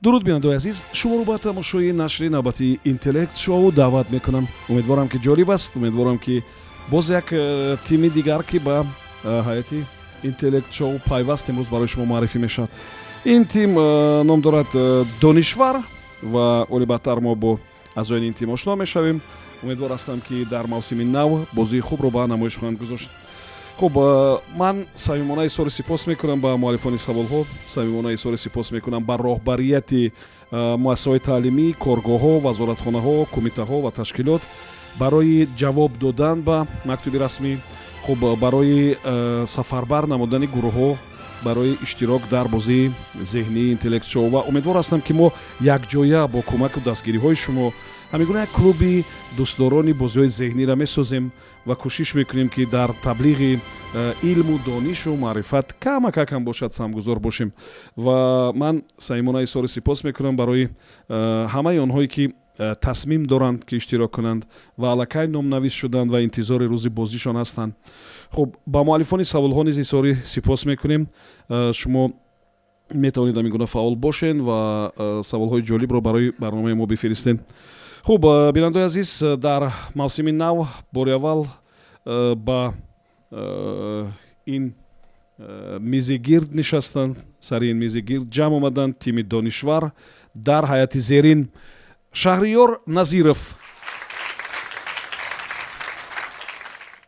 Дуруд, бинандаои азиз, шуморо ба тамошои нашри навбатии Интеллект Шоу даъват мекунам. Умедворам, ки ҷолиб аст. Умедворам, ки боз як тими дигар, ки ба ҳайати Интеллект Шоу пайваст, имрӯз барои шумо муаррифӣ мешавад. Ин тим ном дорад Донишвар ва оли баъдтар мо бо аъзоёни ин тим ошно мешавем. Умедвор ҳастам, ки дар мавсими нав бозии хубро ба намоиш хоҳанд гузошт. Хуб, ман самимона изҳори сипос мекунам ба муаллифони саволҳо, самимона изҳори сипос мекунам ба роҳбарияти муассисаҳои таълимӣ, коргоҳҳо, вазоратхонаҳо, кумитаҳо ва ташкилот барои ҷавоб додан ба мактуби расмӣ, хуб, барои сафарбар намудани гурӯҳҳо барои иштирок дар бозии зеҳнии Интеллект Шоу. Ва умедвор ҳастам, ки мо якҷоя бо кӯмаку дастгириҳои шумо ҳамин гуна як клуби дӯстдорони бозиҳои зеҳниро месозем ва кӯшиш мекунем, ки дар таблиғи илму донишу маърифат камакак ҳам бошад саҳмгузор бошем. Ва ман самимона изҳори сипос мекунам барои ҳамаи онҳое, ки тасмим доранд, ки иштирок кунанд ва аллакай номнавис шуданд ва интизори рӯзи бозишон ҳастанд. Хуб, ба муаллифони саволҳо низ изҳори сипос мекунем. Шумо метавонед ҳамин гуна фаъол бошед ва саволҳои ҷолибро барои барномаи мо бифиристед. Хуб, бинандаои азиз, дар мавсими нав бори аввал ба ин мизи гирд нишастанд, сари ин мизи гирд ҷамъ омаданд тими Донишвар. Дар ҳайати зерин: Шаҳриёр Назиров,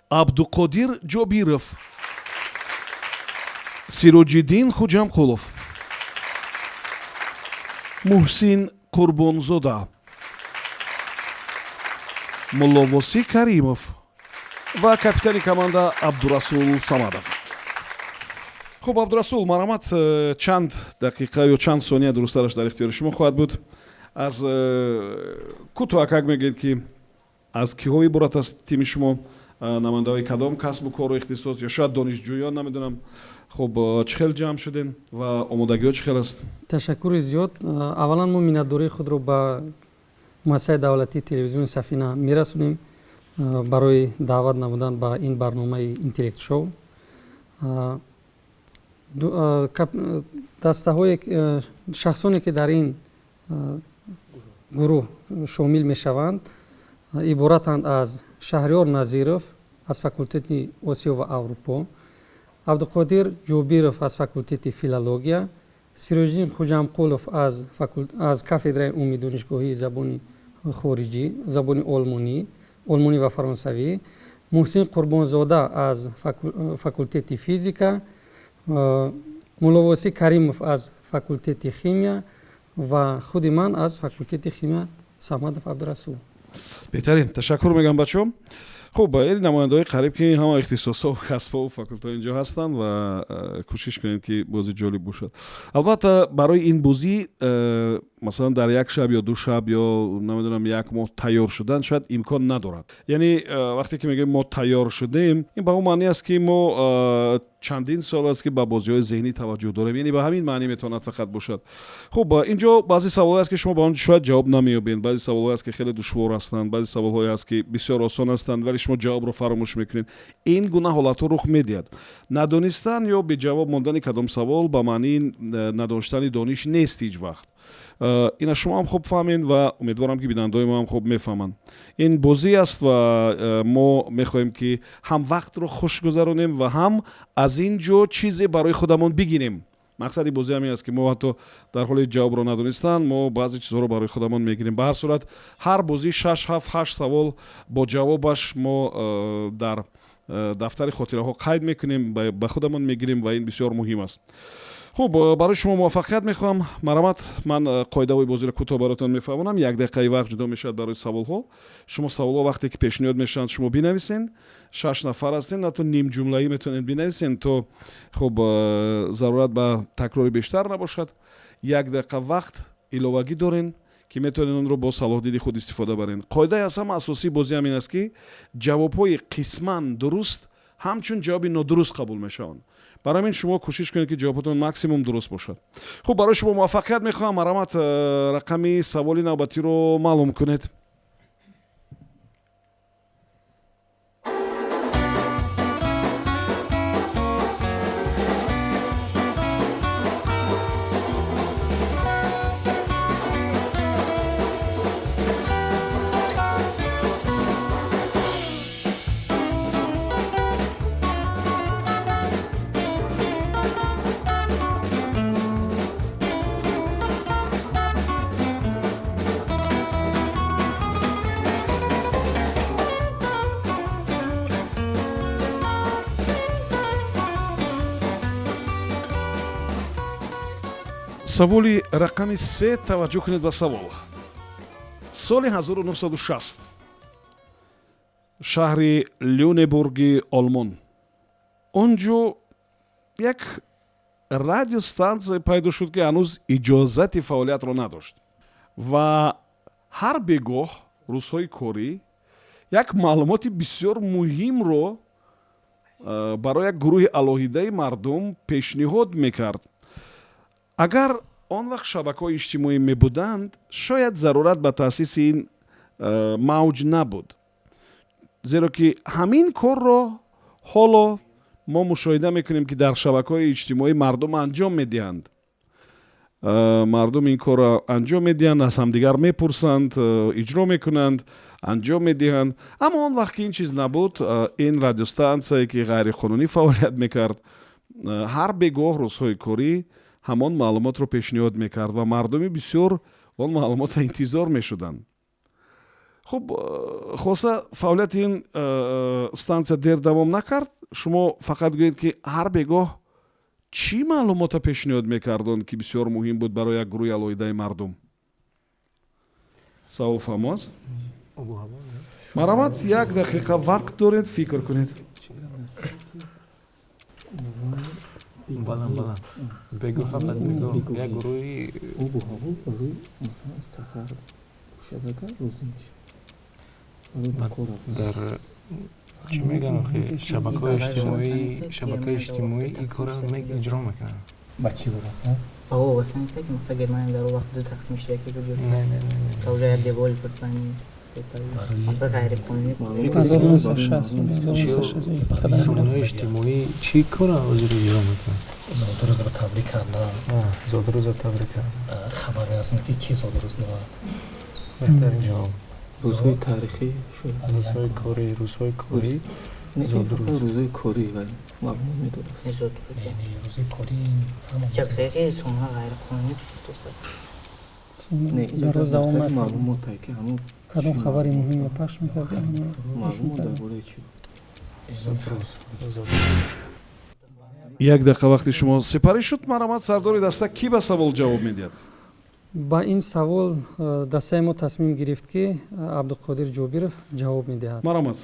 Абдуқодир Ҷобиров, Сироҷиддин Хуҷамқулов, Муҳсин Қурбонзода, Мулловосӣ Каримов ва капитани команда Абдурасул Самадов. Хуб, Абдурасул, марҳамат, чанд дақиқа ё чанд сония, дурусттараш, дар ихтиёри шумо хоҳад буд. Аз кӯтоҳакак мегӯед, ки аз киҳо иборат аст тими шумо, намояндаҳои кадом касбу кору ихтисос ё шояд донишҷӯён, намедонам. Хуб, чӣ хел ҷамъ шудем ва омодагиҳо чӣ хел аст? Ташаккури зиёд. Аввалан, мо миннатдории худро ба муассисаи давлатии телевизиони Сафина мерасонем барои даъват намудан ба ин барномаи Интеллект Шоу. Дастаҳое, шахсоне, ки дар ин гурӯҳ шомил мешаванд, иборатанд аз Шаҳриёр Назиров аз факултети Осиё ва Аврупо, Абдуқодир Ҷобиров аз факултети филология, Сироҷиддин Хуҷамқулов аз кафедраи умумии донишгоҳии забони хориҷӣ, забони олмонӣ ва фаронсавӣ, Муҳсин Қурбонзода аз факултети физика, Мулловосӣ Каримов аз факултети химия ва худи ман аз факултети химия, Самадов Абдурасул. Беҳтарин, ташаккур мегӯям, бачаҳо. Хуб, ин намояндаҳои қариб ки ҳама ихтисосҳо, касбҳову факултаҳо инҷо ҳастанд ва кӯшиш кунед, ки бозӣ ҷолиб бошад. Албатта, барои ин бозӣ масалан дар як шаб ё 2 шаб ё намедонам як моҳ тайёр шудан шояд имкон надорад. Яъне вақте ки мегӯем мо тайёр шудем, ин ба он маъне аст, ки мо чандин сол аст, ки ба бозиҳои зеҳнӣ таваҷҷӯҳ дорем. Яъне ба ҳамин маънӣ метавонад фақат бошад. Хуб, инҷо баъзе саволҳое аст, ки шумо ба он шояд ҷавоб намеёбед, баъзе саволҳое аст, ки хеле душвор ҳастанд, баъзе саволҳое аст, ки бисёр осон ҳастанд, вале шумо ҷавобро фаромӯш мекунед. Ин гуна ҳолатҳо рух медиҳад. Надонистан ё беҷавоб мондани кадом савол ба маънии надоштани дониш нест ҳеҷ вақт. Ина шумо ҳам хуб фаҳмед ва умедворам, ки бинандаҳои мо ҳам хуб мефаҳманд. Ин бозӣ аст ва мо мехоҳем, ки ҳам вақтро хуш гузаронем ва ҳам аз ин ҷо чизе барои худамон бигирем. Мақсади бозӣ ҳамин аст, ки мо ҳатто дар ҳоли ҷавобро надонистан мо баъзе чизҳоро барои худамон мегирем. Ба ҳар сурат, ҳар бозӣ шаш, ҳафт, ҳашт савол бо ҷавобаш мо дар дафтари хотираҳо қайд мекунем, ба худамон мегирем ва ин бисёр муҳим аст. Хуб, барои шумо муваффақият мехоҳам. Марҳамат, ман қоидаҳои бозиро кӯтоҳ бароятон мефаҳмонам. Як дақиқаи вақт ҷудо мешавад барои саволҳо. Шумо саволҳо вақте ки пешниҳод мешаванд, шумо бинависен. Шаш нафар ҳастен, ҳатто нимҷумлаӣ метавонед бинависен, то хуб зарурат ба такрори бештар набошад. Як дақиқа вақт иловагӣ дорен, ки метавонед онро бо салоҳдиди худ истифода барен. Қоидаи аз ҳама асосии бозӣ ҳамин аст, ки ҷавобҳои қисман дуруст ҳамчун ҷавоби нодуруст қабул мешаванд. Барои ҳамин шумо кӯшиш кунед, ки ҷавобҳотон максимум дуруст бошад. Хуб, барои шумо муваффақият мехоҳам. Марҳамат, рақами саволи навбатиро маълум кунед. Саволи рақами се. Таваҷҷӯҳ кунед ба савол. Соли 1960, шаҳри Люнебурги Олмон. Он ҷо як радиостансия пайдо шуд, ки ҳанӯз иҷозати фаъолиятро надошт ва ҳар бегоҳ, рӯзҳои корӣ, як маълумоти бисёр муҳимро барои як гурӯҳи алоҳидаи мардум пешниҳод мекард. Агар он вақт шабакаҳои иҷтимоӣ мебуданд, шояд зарурат ба таъсиси ин мавҷ набуд, зеро ки ҳамин корро ҳоло мо мушоҳида мекунем, ки дар шабакаҳои иҷтимоӣ мардум анҷом медиҳанд. Мардум ин корро анҷом медиҳанд, аз ҳамдигар мепурсанд, иҷро мекунанд, анҷом медиҳанд. Аммо он вақт, ки ин чиз набуд, ин радиостансияе, ки ғайриқонунӣ фаъолият мекард, ҳар бегоҳ, рӯзҳои корӣ, ҳамон маълумотро пешниҳод мекард ва мардуми бисёр он маълумотро интизор мешуданд. Хуб, хулоса, фаъолияти ин стансия дер давом накард. Шумо фақат гӯед, ки ҳар бегоҳ чӣ маълумота пешниҳод мекард он, ки бисёр муҳим буд барои як гурӯҳи алоҳидаи мардум. Савол фаҳмо аст? Марҳамат, як дақиқа вақт доред, фикр кунед. Баланд, баланд. Бего, фақат бего. Як гурӯҳи Обу ҳаво барои, масалан, саҳар бошад, агар розӣ мешавад барои ба кор рафтан. Дар чӣ мегӯянд охи, шабакаҳои иҷтимоӣ, шабакаи иҷтимоӣ ин корро иҷро мекунанд. Ба чӣ вобаста аст? Ба вобаста нест, ки масалан Германия дар он вақт ду тақсим шуда ки буд. Не, не, не, не. Та уже як девол буд байни, масалан, ғайриқонунӣ. 1960, 1960. Сомонаҳои иҷтимоӣ чӣ корро ҳозир иҷро мекунанд? Зодрӯзро табрик кардан. Зодрӯзро табрик кардан. Хабар мерасонад, ки ки зодрӯз дорад. Беҳтарин ҷавоб. Рӯзҳои таърихӣ шояд. Рӯзҳои корӣ, рӯзҳои корӣ. Не, Зодрӯз. фақат рӯзҳои корӣ ва маълумот медодааст. Зодрӯз. Не, не, рӯзҳои корӣ ҳама. Як ки сомона ғайриқонунӣ буд. Не, Дар рӯз давом сари накард. Маълумотае ки ҳамон Кадом хабари муҳимро пахш мекард? Маълумот дар бораи чӣ буд? Зодрӯз, зодрӯз. Як дақиқа вақти шумо сипарӣ шуд. Марҳамат, сардори даста, кӣ ба савол ҷавоб медиҳад? Ба ин савол дастаи мо тасмим гирифт, ки Абдуқодир Ҷобиров ҷавоб медиҳад. Марҳамат.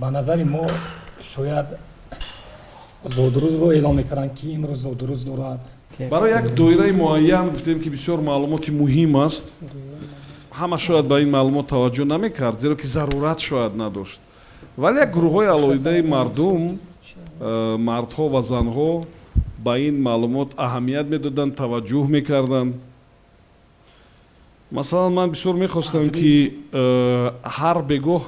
Ба назари мо, шояд зодрӯзро эълон мекарданд, ки имрӯз зодрӯз дорад. Барои як доираи муайян гуфтем, ки бисёр маълумоти муҳим аст. Ҳама шояд ба ин маълумот таваҷҷӯҳ намекард, зеро ки зарурат шояд надошт, вале як гурӯҳҳои алоҳидаи мардум, мардҳо ва занҳо, ба ин маълумот аҳамият медоданд, таваҷҷӯҳ мекарданд. Масалан, ман бисёр мехостам, ки ҳар бегоҳ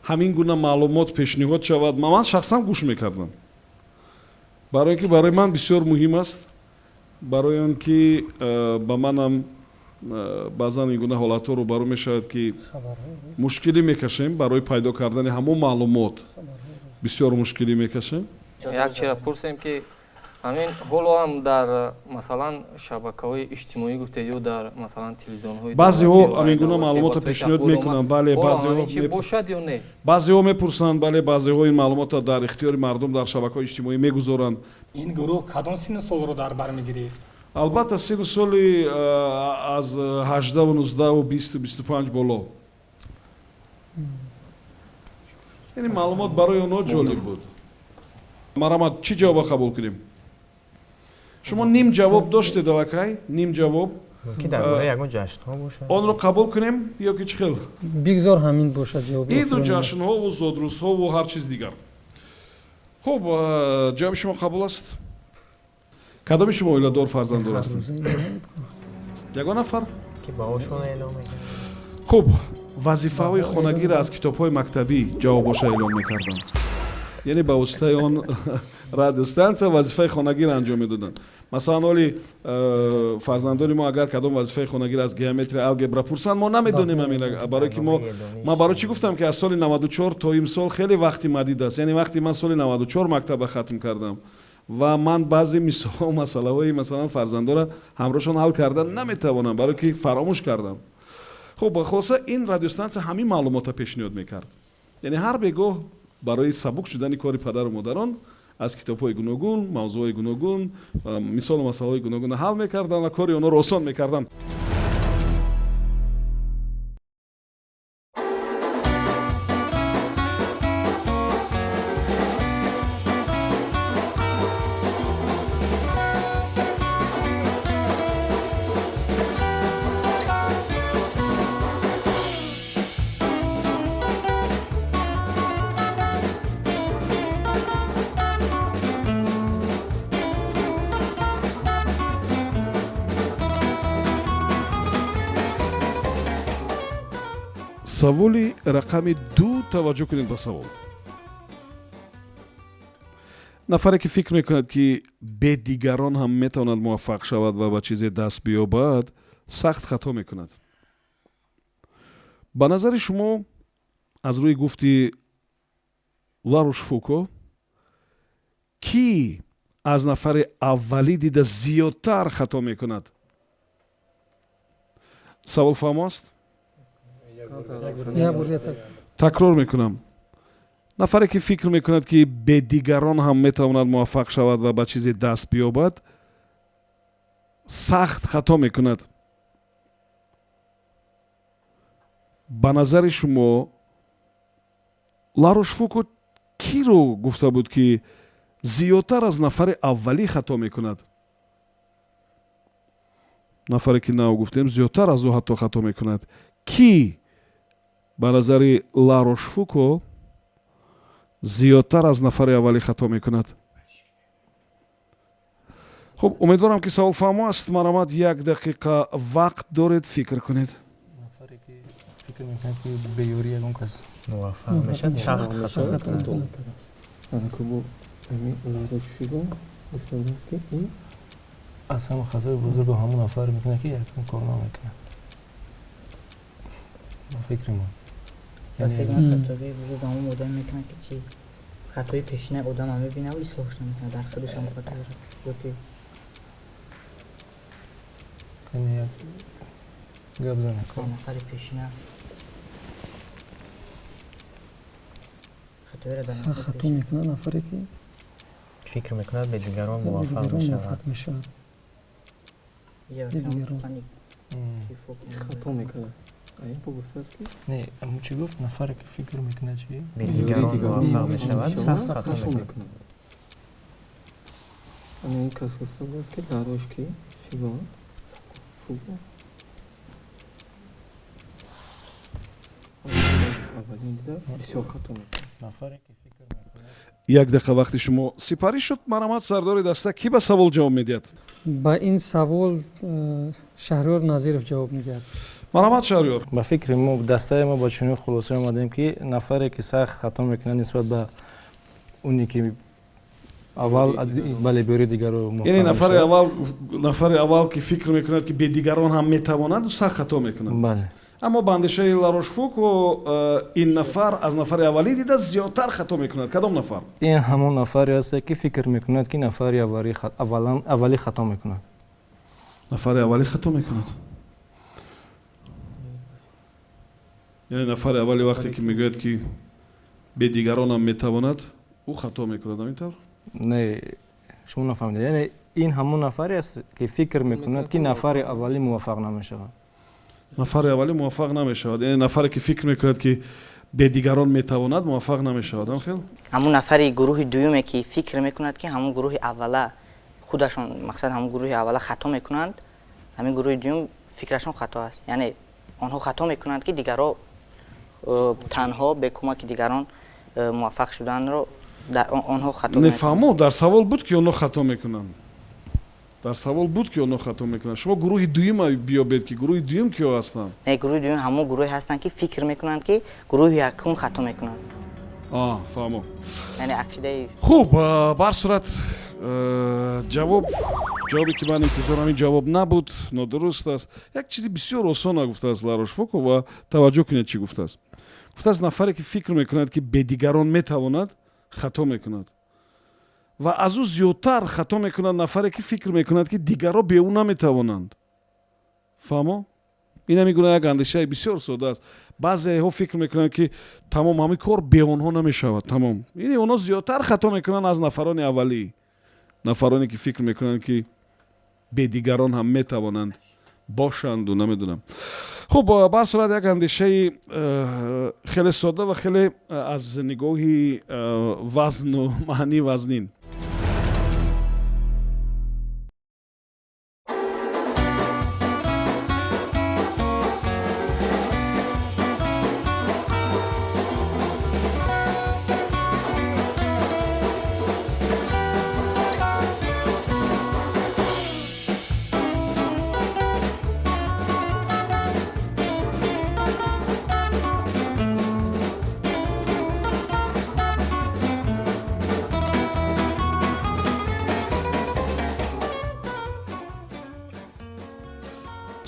ҳамин гуна маълумот пешниҳод шавад. Ман шахсан гӯш мекардам, барои ки барои ман бисёр муҳим аст, барои он ки ба манам баъзан ин гуна ҳолатҳо рӯбарӯ мешавад, ки мушкилӣ мекашем барои пайдо кардани ҳамон маълумот, бисёр мушкилӣ мекашем. Як чиро пурсем, ки ҳамин ҳоло ҳам дар, масалан, шабакаҳои иҷтимоӣ гуфте ё дар, масалан, телевизионҳои Баъзеҳо ҳамин гуна маълумотро пешниҳод мекунанд, бале. Баъзеҳо чи бошад ё не? Баъзеҳо мепурсанд, бале, баъзеҳо ин маълумотро дар ихтиёри мардум дар шабакаҳои иҷтимоӣ мегузоранд. Ин гурӯҳ кадом синну солро дар бар мегирифт? Албатта, синну соли аз 18, 19, 20, 25 боло. Яъне маълумот барои онҳо ҷолиб буд. Марҳамат, чӣ ҷавоба қабул кунем? Шумо ним ҷавоб доштед аллакай, ним ҷавоб. Ки дар бораи ягон ҷашнҳо бошад. Онро қабул кунем ё ки чӣ хел? Бигзор ҳамин бошад ҷавоб. Иду ҷашнҳову зодрӯзҳову ҳар чиз дигар. Хуб, ҷавоби шумо қабул аст. Кадоми шумо оиладор, фарзанддор ҳастед? Ягон нафар? Ки баҳошон эълон мекунад. Хуб, вазифаҳои хонагиро аз китобҳои мактабӣ ҷавобоша эълон мекарданд. Яъне ба воситаи он радиостансия вазифаи хонагиро анҷом медоданд. Масалан, ҳоли фарзандони мо агар кадом вазифаи хонагиро аз геометрия, алгебра пурсанд, мо намедонем ҳамин. Барое ки мо, ман барои чӣ гуфтам, ки аз соли 94 то имсол хеле вақти мадид аст? Яъне вақте ман соли 94 мактаба хатм кардам ва ман баъзе мисолҳо, масъалаҳои, масалан, фарзандора ҳамроҳшон ҳал кардан наметавонам, барое ки фаромӯш кардам. Хуб, хулоса, ин радиостансия ҳамин маълумотро пешниҳод мекард. Яъне ҳар бегоҳ барои сабук шудани кори падару модарон Аз китобҳои гуногун, мавзӯъҳои гуногун, мисолу масъалаҳои гуногунро ҳал мекарданд ва кори онҳоро осон мекарданд. Саволи рақами 2. Таваҷҷӯҳ кунед ба савол. Нафаре, ки фикр мекунад, ки бе дигарон ҳам метавонад муваффақ шавад ва ба чизе даст биёбад, сахт хато мекунад. Ба назари шумо, аз рӯи гуфти Ларуш Фуко, кӣ аз нафари аввалӣ дида зиёдтар хато мекунад? Савол фаҳмо аст? Такрор мекунам. Нафаре, ки фикр мекунад, ки бе дигарон ҳам метавонад муваффақ шавад ва ба чизе даст биёбад, сахт хато мекунад. Ба назари шумо, Ларош Фуко киро гуфта буд, ки зиёдтар аз нафари аввалӣ хато мекунад? Нафаре, ки нав гуфтем, зиёдтар аз ӯ ҳатто хато мекунад. Кӣ ба назари Ларош Фуко зиёдтар аз нафари аввалӣ хато мекунад? Хуб, умедворам, ки савол фаҳмо аст. Марҳамат, як дақиқа вақт доред, фикр кунед. Нафаре, ки фикр мекунад, ки бе ёрии ягон кас муваффақ мешавад, сахт хато мекунад. Ларош Фуко гуфта будааст, ки ин аз ҳама хатои бузургу ҳамон нафар мекунад, ки якум кор намекунад. Ба фикри ман. Ба фикри ман, хатои бузург ҳамон одам мекунад, ки чи хатои пешинаи одамро мебинад ва ислоҳш намекунад, дар худаш ҳам хато дорад ё ки Яъне як гап занед. Нафари пешина хатоеро дар Сахт нафари хато пешина мекунад нафаре, ки фикр мекунад, бе дигарон муваффақ дигарон мешавад. муваффақ мешавад. Иҷа дигарон. сухани ки Фуко Хато мекунад. А ин бо гуфтааст, ки Не, ҳамун чӣ гуфт? Нафаре, ки фикр мекунад, чи бе дигарон муваффақ мешавад, сахт хато мекунад. Мекунад. Ана ин кас гуфта будааст, ки Ларош ки Фиго Фуко аввалин дида бисёр хато мекунад. Нафаре, ки фикр мекунад. Як дақиқа вақти шумо сипарӣ шуд. Марҳамат, сардори даста, кӣ ба савол ҷавоб медиҳад? Ба ин савол Шаҳриёр Назиров ҷавоб медиҳад. Марҳамат, Шаҳриёр. Ба фикри мо, дастаи мо ба чунин хулоса омадем, ки нафаре, ки сахт хато мекунад нисбат ба уне, ки аввал, бале, бе ёрии дигаро Яъне муваффақ нафари мешавад. аввал, нафари аввал, ки фикр мекунад, ки бе дигарон ҳам метавонад, сахт хато мекунад. Бале. Аммо ба андешаи Ларош Фуко, ин нафар аз нафари аввалӣ дида зиёдтар хато мекунад. Кадом нафар? Ин ҳамон нафаре аст, ки фикр мекунад, ки нафари аввалӣ хато мекунад. Нафари аввалӣ хато мекунад, яъне нафари аввали вақте ки мегӯяд, ки бе дигаронам метавонад, ӯ хато мекунад, ҳамин тавр? Не, шумо нафаҳмидед. Яъне ин ҳамон нафаре аст, ки фикр мекунад, ки нафари аввалӣ муваффақ намешавад. Нафари аввалӣ муваффақ намешавад, яъне нафаре, ки фикр мекунад, ки бе дигарон метавонад, муваффақ намешавад, ҳам хел? Ҳамун нафари гурӯҳи дуюме, ки фикр мекунад, ки ҳамун гурӯҳи аввала худашон, мақсад, ҳамун гурӯҳи аввала хато мекунанд, ҳамин гурӯҳи дуюм фикрашон хато аст, яъне онҳо хато мекунанд, ки дигарро танҳо бе кӯмаки дигарон муваффақ шуданро онҳо хато Не мекунанд. Фаҳмо, дар савол буд, ки онҳо хато мекунанд. Дар савол буд, ки онҳо хато мекунанд. Шумо гурӯҳи дуюма биёбед, ки гурӯҳи дуюм киҳо ҳастанд. Не, гурӯҳи дуюм ҳамон гурӯҳе ҳастанд, ки фикр мекунанд, ки гурӯҳи якум хато мекунанд. А, фаҳмо. Яъне ақидаи Хуб, ба ҳар сурат, ҷавоб, ҷавобе, ки ман интизорам, ин ҷавоб набуд, нодуруст аст. Як чизи бисёр осона гуфтааст Ларош Фуко ва таваҷҷӯҳ кунед, чӣ гуфтааст. Гуфтааст, нафаре, ки фикр мекунад, ки бе дигарон метавонад, хато мекунад ва аз ӯ зиёдтар хато мекунад нафаре, ки фикр мекунад, ки дигарро бе ӯ наметавонанд. Фаҳмо? Ин ҳамин гуна як андешаи бисёр сода аст. Баъзеҳо фикр мекунанд, ки тамом, ҳамин кор бе онҳо намешавад, тамом. Ини онҳо зиёдтар хато мекунанд аз нафарони аввалӣ, нафароне ки фикр мекунанд, ки бе дигарон ҳам метавонанд бошанду намедонам. Хуб, ба ҳар сурат, як андешаи хеле сода ва хеле аз нигоҳи вазну маънӣ вазнин.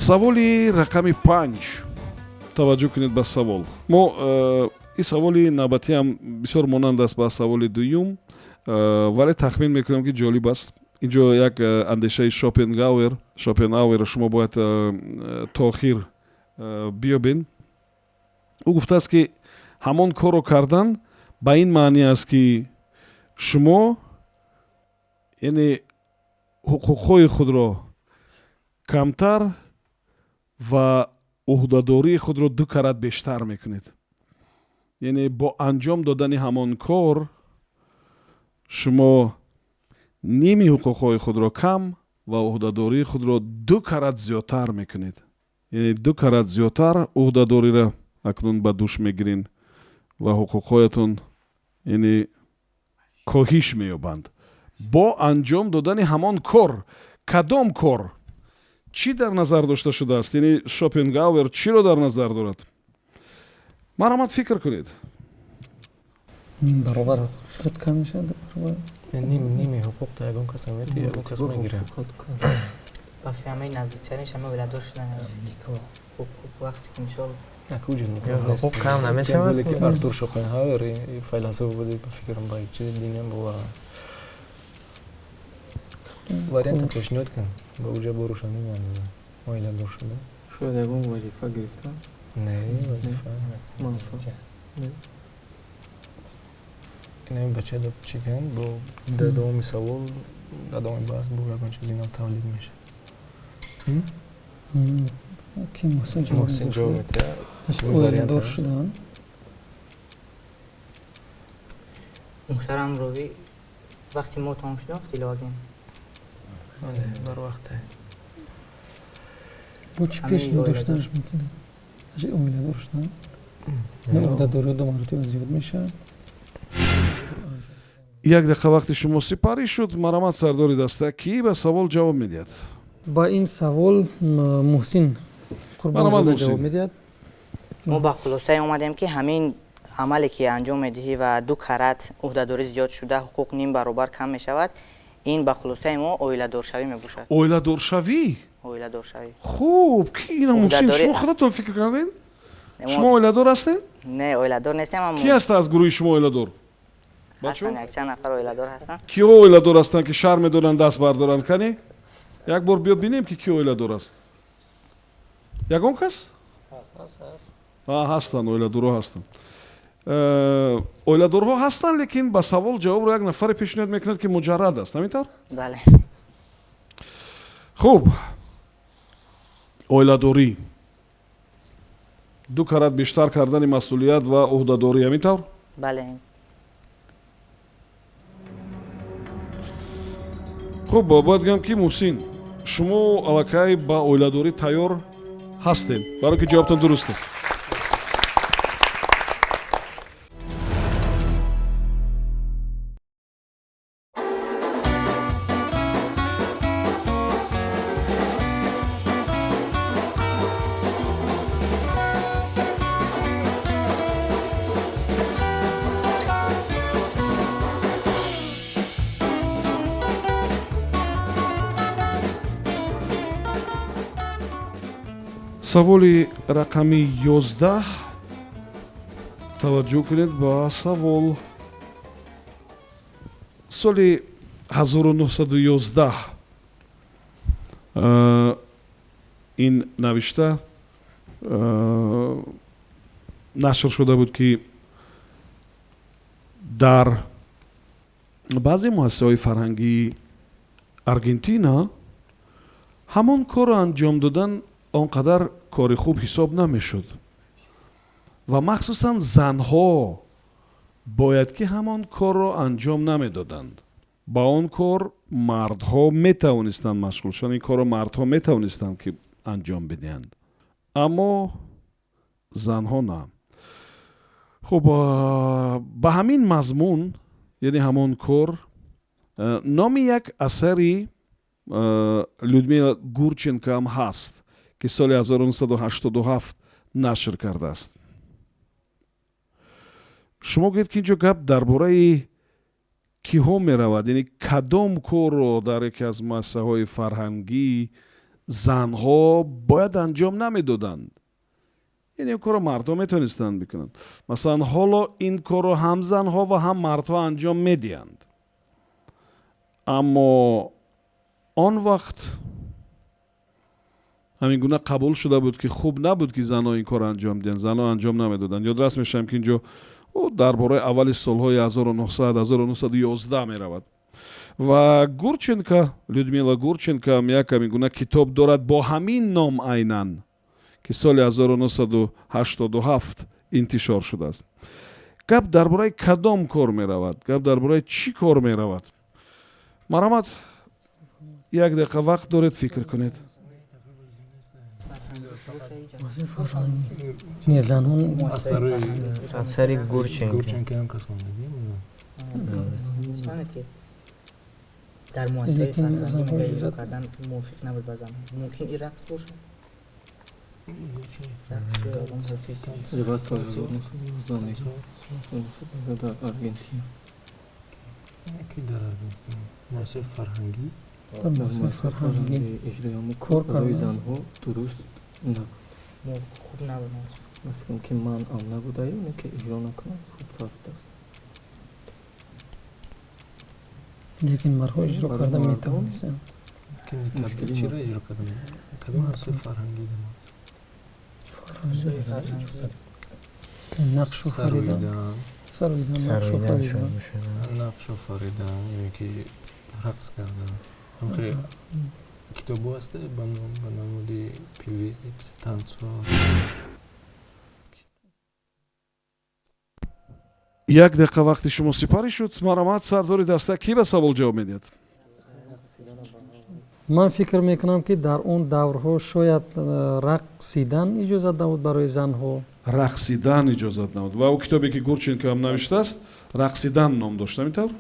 Саволи рақами 5. Таваҷҷӯҳ кунед ба савол. Мо ин саволи навбатиам бисёр монанд аст ба саволи дуюм, вале тахмин мекунам, ки ҷолиб аст. Инҷо як андешаи Шопенгауэр шумо бояд то охир биёбед. Ӯ гуфтааст, ки ҳамон корро кардан ба ин маънӣ аст, ки шумо, яъне, ҳуқуқҳои худро камтар ва ӯҳдадории худро ду карат бештар мекунед. Яъне бо анҷом додани ҳамон кор шумо ними ҳуқуқҳои худро кам ва ӯҳдадории худро ду карат зиёдтар мекунед. Яъне ду карат зиёдтар ӯҳдадориро акнун ба дӯш мегирен ва ҳуқуқҳоятон, яъне, коҳиш меёбанд бо анҷом додани ҳамон кор. Кадом кор? Чӣ дар назар дошта шудааст? Яъне Шопенгауэр чиро дар назар дорад? Марҳамат, фикр кунед. Ним баробар ҳуқуқи худ кам мешавад, баробар. Ними ҳуқуқ та ягон кас мети, ягон кас мегирад. Ба фиамаи наздиктаринш ҳама оиладор шудан, ҳуқуқ вақте ки, мисол, ҳуқуқ кам намешавад. Ки Артур Шопенҳауэр файласуф буди, ба фикрам, ба чизи диниам бовар. Варианта пешниҳод кун, ба уҷа бо рӯшанӣ меандозам. Оиладор шуда. Шояд ягон вазифа гирифта? Не, вазифа. Мансаб. Инами бача да чӣ кун, бо дар давоми савол, дар давоми баҳс бо ягон чизи нав тавлид мешавад. Ки Муҳсин ҷавоб Муҳсин ҷавоб медиҳад. Оиладор шудан. Муҳтарам ровӣ, вақти мо тамом шуда, вақти иловагем. Бар вақте. Бо чӣ пешниҳод доштанаш мумкин аст? Оиладор шудан, ӯҳдадориҳо ду маротиба зиёд мешавад. Як дақиқа вақти шумо сипарӣ шуд. Марҳамат, сардори даста, кӣ ба савол ҷавоб медиҳад? Ба ин савол Муҳсин Қурбонзода ҷавоб медиҳад. Мо ба хулосае омадем, ки ҳамин амале ки анҷом медиҳӣ ва ду карат ӯҳдадорӣ зиёд шуда, ҳуқуқ ним баробар кам мешавад, ин ба хулосаи мо оиладоршавӣ мебошад. Оиладоршавӣ? Оиладоршавӣ. Хуб, ки ина? Муҳсин, шумо худатон фикр кардед? Шумо оиладор ҳастед? Не, оиладор нестем. Ки аст аз гурӯҳи шумо оиладор? Ҳастанд, якчанд нафар оиладор ҳастанд. Киҳо оиладор ҳастанд, ки шарм медоранд даст бардоранд? Кани, як бор биё бинем, ки ки оиладор аст. Ягон кас ҳастанд? Оиладорҳо ҳастанд, оиладорҳо ҳастанд, лекин ба савол ҷавобро як нафаре пешниҳод мекунад, ки муҷаррад аст. Ҳамин тавр? Бале. Хуб, оиладорӣ, ду карат бештар кардани масъулият ва ӯҳдадорӣ, ҳамин тавр? Бале. Хуб, бояд гӯям, ки Муҳсин, шумо аллакай ба оиладорӣ тайёр ҳастед, барое ки ҷавобтон дуруст аст. Саволи рақами 11. Таваҷҷӯҳ кунед ба савол. Соли 1911 ин навишта Нашр шуда буд, ки дар баъзе муассисаҳои фарҳангии Аргентина ҳамон корро анҷом додан он қадар кори хуб ҳисоб намешуд ва махсусан занҳо бояд ки ҳамон корро анҷом намедоданд. Ба он кор мардҳо метавонистанд машғул шаванд, ин корро мардҳо метавонистанд ки анҷом бидиҳанд, аммо занҳо на. Хуб, ба ҳамин мазмун, яъне ҳамон кор, номи як асари Людмила Гурченко ҳам ҳаст, ки соли 1987 нашр кардааст. Шумо гӯед, ки ин ҷо гап дар бораи киҳо меравад, яъне кадом корро дар яке аз муассисаҳои фарҳангӣ занҳо бояд анҷом намедоданд, яъне ин корро мардҳо метавонистанд бикунанд. Масалан, ҳоло ин корро ҳам занҳо ва ҳам мардҳо анҷом медиҳанд, аммо он вақт ҳамин гуна қабул шуда буд, ки хуб набуд, ки занҳо ин корро анҷом диҳанд, занҳо анҷом намедоданд. Ёдрас мешавам, ки ин ҷо дар бораи аввали солҳои 1900, 1911 меравад. Ва Гурченко, Людмила Гурченко ҳам як ҳамин гуна китоб дорад бо ҳамин ном айнан, ки соли 1987 интишор шудааст. Гап дар бораи кадом кор меравад, гап дар бораи чӣ кор меравад? Марҳамат, як дақиқа вақт доред, фикр кунед. Не, занон. Асари Гурченко. Дар муассисаи фарҳангӣ иҷро кардан мувофиқ набуд ба занҳо. Мумкин ин рақс бошад? Дар Аргентина. Ки дар Аргентина муассисаи фарҳангӣ, дар муассисаи фарҳангӣ иҷрои ҳамон кор барои кардан занҳо дуруст набуд. Хуб набуд. Ман фикрам, ки манъам набудаю, не ки иҷро накунам хубтар будааст. Лекин мардҳо иҷро Барои карда мардон метавонистанд. мушкилӣ чиро набуд. Иҷро кардан? Кадом муассисаи фарҳангӣ? Нақшу фаридан, сароидан, нақшу фаридан, нақшу фаридан ё ки рақс кардан. Ҳамхел китобҳо ҳаста ба намуди певец, танцор. Як дақиқа вақти шумо сипарӣ шуд. Марҳамат, сардори даста, кӣ ба савол ҷавоб медиҳад? Ман фикр мекунам, ки дар он даврҳо шояд рақсидан иҷозат набуд барои занҳо. Рақсидан иҷозат набуд. Ва ӯ китобе, ки Гурченко ҳам навиштааст, «Рақсидан» ном дошт, ҳамин тавр?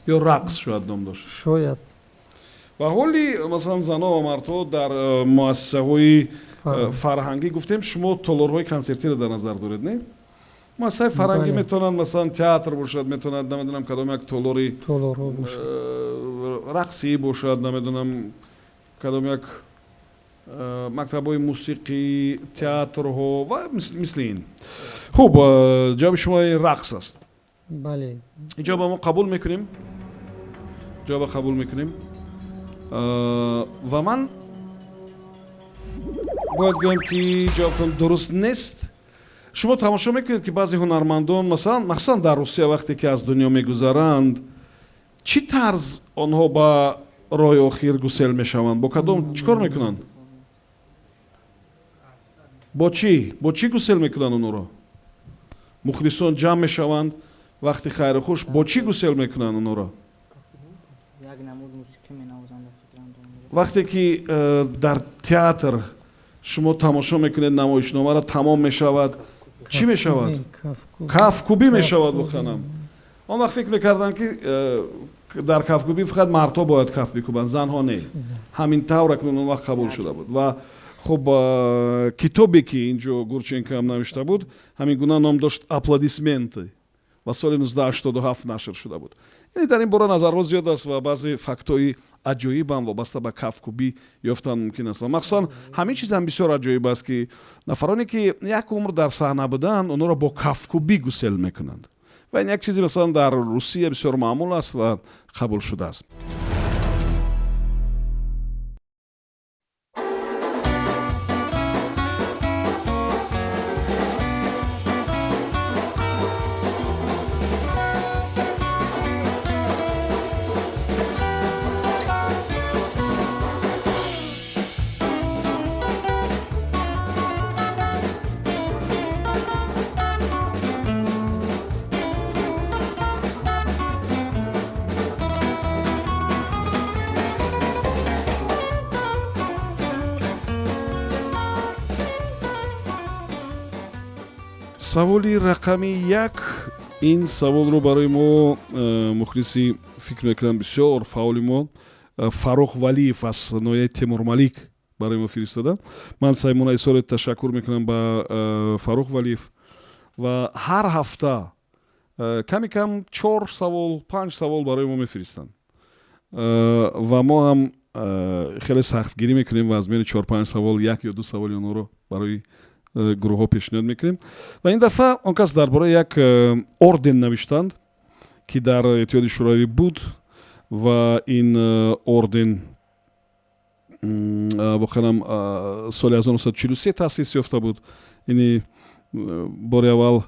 Ё «Рақс» шояд ном дошт. Шояд. Ва ҳоли масалан занҳо ва мардҳо дар муассисаҳои фарҳангӣ гуфтем, шумо толорҳои консертиро дар назар доред, не? Муассисаи фарҳангӣ метавонад масалан театр бошад, метавонад, намедонам, кадом як толори толорҳо бошад, рақсӣ бошад, намедонам, кадом як мактабҳои мусиқӣ, театрҳо ва мисли ин. Хуб, ҷавоби шумо рақс аст? Бале. Ин ҷавоба мо қабул мекунем, ҷавоба қабул мекунем. Ва ман бояд гӯям, ки ҷавобтон дуруст нест. Шумо тамошо мекунед, ки баъзе ҳунармандон, масалан, махсусан дар Русия, вақте ки аз дунё мегузаранд, чӣ тарз онҳо ба роҳи охир гусел мешаванд, бо кадом, чӣ кор мекунанд, бо чӣ гусел мекунанд онҳоро? Мухлисон ҷамъ мешаванд вақти хайру хуш, бо чӣ гусел мекунанд онҳоро? Як намуд мусиқӣ менавозанд. Вақте ки дар театр шумо тамошо мекунед намоишномаро, тамом мешавад, чӣ мешавад? Кафкӯбӣ мешавад. Воқеанам, он вақт фикр мекарданд, ки дар кафкӯбӣ фақат мардҳо бояд каф бикӯбанд, занҳо не. Ҳамин тавр акнун он вақт қабул шуда буд. Ва хуб, китобе, ки ин ҷо Гурченко ҳам навишта буд, ҳамин гуна ном дошт, «Аплодисменты», ва соли 1987 нашр шуда буд. Яъне дар ин бора назарҳо зиёд аст ва баъзе фактҳои аҷоибам вобаста ба кафкӯбӣ ёфтан мумкин аст. Ва махсусан ҳамин чизам бисёр аҷоиб аст, ки нафароне, ки як умр дар саҳна буданд, онҳоро бо кафкӯбӣ гусел мекунанд. Ва ин як чизе, масалан, дар Русия бисёр маъмул аст ва қабул шудааст. Саволи рақами 1. Ин саволро барои мо мухлиси, фикр мекунам, бисёр фаъоли мо Фаррух Валиев аз ноҳияи Темурмалик барои мо фиристода. Ман самимона изҳори ташаккур мекунам ба Фаррух Валиев ва ҳар ҳафта ками кам чор савол, панҷ савол барои мо мефиристанд ва мо ҳам хеле сахтгирӣ мекунем ва аз миёни чор-панҷ савол як ё ду саволи онҳоро барои гурӯҳҳо пешниҳод мекунем. Ва ин дафъа он кас дар бораи як орден навиштанд, ки дар Иттиҳоди Шӯравӣ буд ва ин орден воқеан соли 1943 таъсис ёфта буд. Ини бори аввал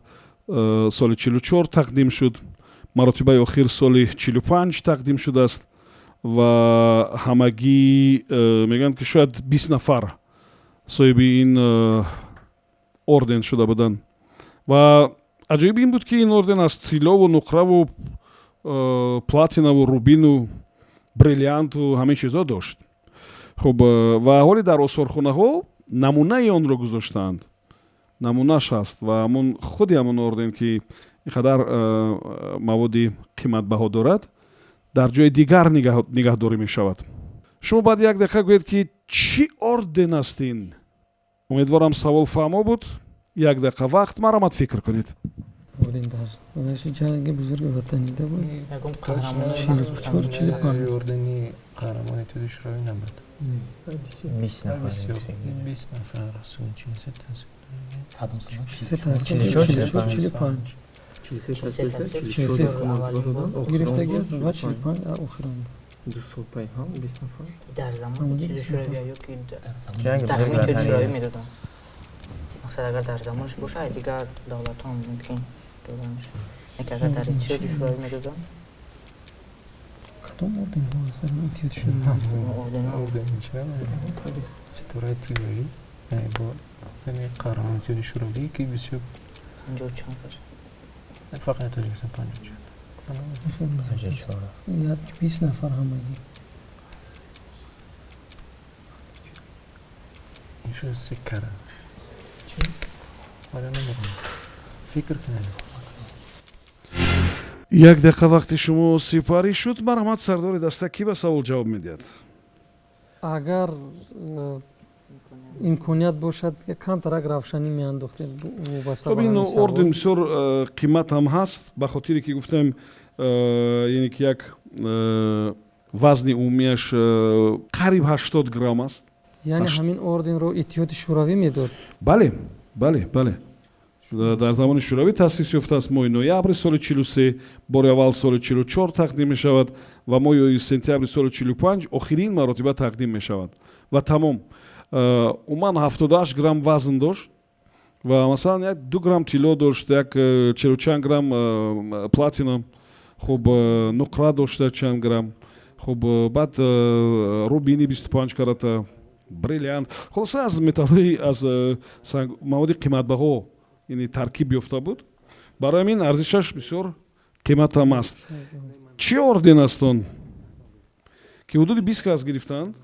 соли 44 тақдим шуд, маротибаи охир соли 45 тақдим шудааст ва ҳамагӣ мегӯянд, ки шояд 20 нафар соҳиби ин орден шуда буданд. Ва аҷоиби ин буд, ки ин орден аз тиллову нуқраву платинаву рубину бриллианту ҳамин чизҳо дошт. Хуб, ва ҳоле дар осорхонаҳо намунаи онро гузоштаанд, намунаш ҳаст ва ҳамон худи ҳамон орден, ки ин қадар маводи қиматбаҳо дорад, дар ҷои дигар нигаҳдорӣ мешавад. Шумо баъд як дақиқа гӯед, ки чӣ орден аст ин. Умедворам, савол фаҳмо буд. Як дақиқа вақт, марҳамат, фикр кунед. Орден дар ҷанги Бузурги Ватанида буд, 44, 45. Ордени Қаҳрамони Иттиҳоди Шӯравӣ набуд. 20 нафар. 20 нафар. 45 гирифтагӣ ва 45 охирон. 2 сол пай ҳам 20 нафар. Дар замони Иттиҳоди Шӯравӣ ё ки дар ҳамин Иттиҳоди Шӯравӣ медоданд? Мақсад, агар дар замонаш боша, дигар давлатҳо мумкин дода мешавад, яке агар дар Иттиҳоди Шӯравӣ медоданд. Кадом орденҳо аст дар Иттиҳоди Шӯравӣ? Ордени ча, ситораи тиллоӣ, бо ордени Қаҳрамони Иттиҳоди Шӯравӣ, ки бисёр 50 чанд кас? Фақат Тоҷикистон 54. 20 нафар ҳамагӣ. Ин шуд секара вале намедонам, фикр кунед. Як дақиқа вақти шумо сипарӣ шуд. Марҳамат, сардори даста, кӣ ба савол ҷавоб медиҳад? Агар имконият бошад, камтарак равшанӣ меандохтем. Хоб, ин орден бисёр қимат ҳам ҳаст, ба хотире ки гуфтем, яъне ки як вазни умумиаш қариб 80 грамм аст. Яъне ҳамин орденро Иттиҳоди Шӯравӣ медод? Бале, дар замони Шӯравӣ таъсис ёфтааст. Моҳи ноябри соли 43 бори аввал, соли 44 тақдим мешавад ва моҳи сентябри соли 45 охирин маротиба тақдим мешавад ва тамом. Умуман 78 грамм вазн дошт ва масалан як 2 грамм тилло дошт, як чилу чанд грамм платина, хуб, нуқра дошта чанд грамм, хуб, баъд рубини 25 карата, бриллиант, хулоса аз металлҳои, аз маводи қиматбаҳо яъне таркиб ёфта буд. Барои ҳамин арзишаш бисёр қиматам аст. Чӣ орден аст он, ки ҳудуди 20 кас гирифтанд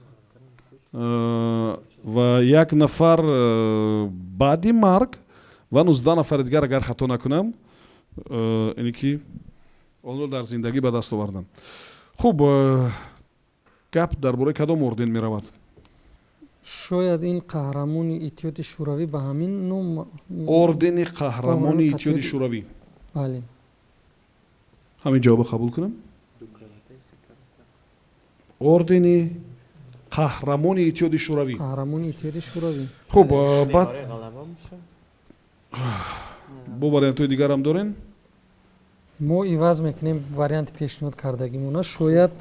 ва як нафар баъди марг ва 19 нафари дигар, агар хато накунам, ине ки онро дар зиндагӣ ба даст оварданд? Хуб, гап дар бораи кадом орден меравад? Шояд ин Қаҳрамони Иттиҳоди Шӯравӣ ба ҳамин ном. Ордени Қаҳрамони Иттиҳоди Шӯравӣ. Бале. Ҳамин ҷавобо қабул кунам? Ордени Қаҳрамони Иттиҳоди Шӯравӣ. Қаҳрамони Иттиҳоди Шӯравӣ. Хуб, баъд бо вариантҳои дигарам дорем. Мо иваз мекунем варианти пешниҳод кардагимона. Шояд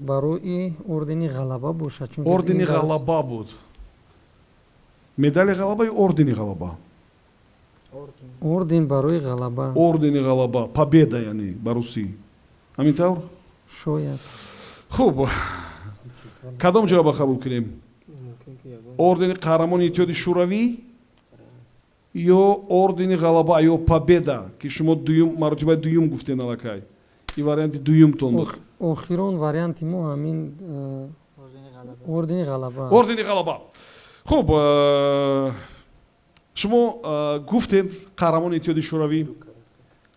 барои ордени Ғалаба бошад, чунки Ордени Ғалаба буд, медали Ғалаба ё ордени Ғалаба? Орден барои Ғалаба. Ордени Ғалаба, Победа, яъне ба русӣ ҳамин тавр. Шояд. Хуб, кадом ҷавоба қабул кунем? Ордени Қаҳрамони Иттиҳоди Шӯравӣ ё ордени Ғалаба ё Победа, ки шумо дуюм маротибаи дуюм гуфтен аллакай, ин варианти дуюмтон буд. Охирон варианти мо ҳамин ордени Ғалаба. Ордени Ғалаба. Хуб, Шумо гуфтед қаҳрамони Иттиҳоди Шӯравӣ,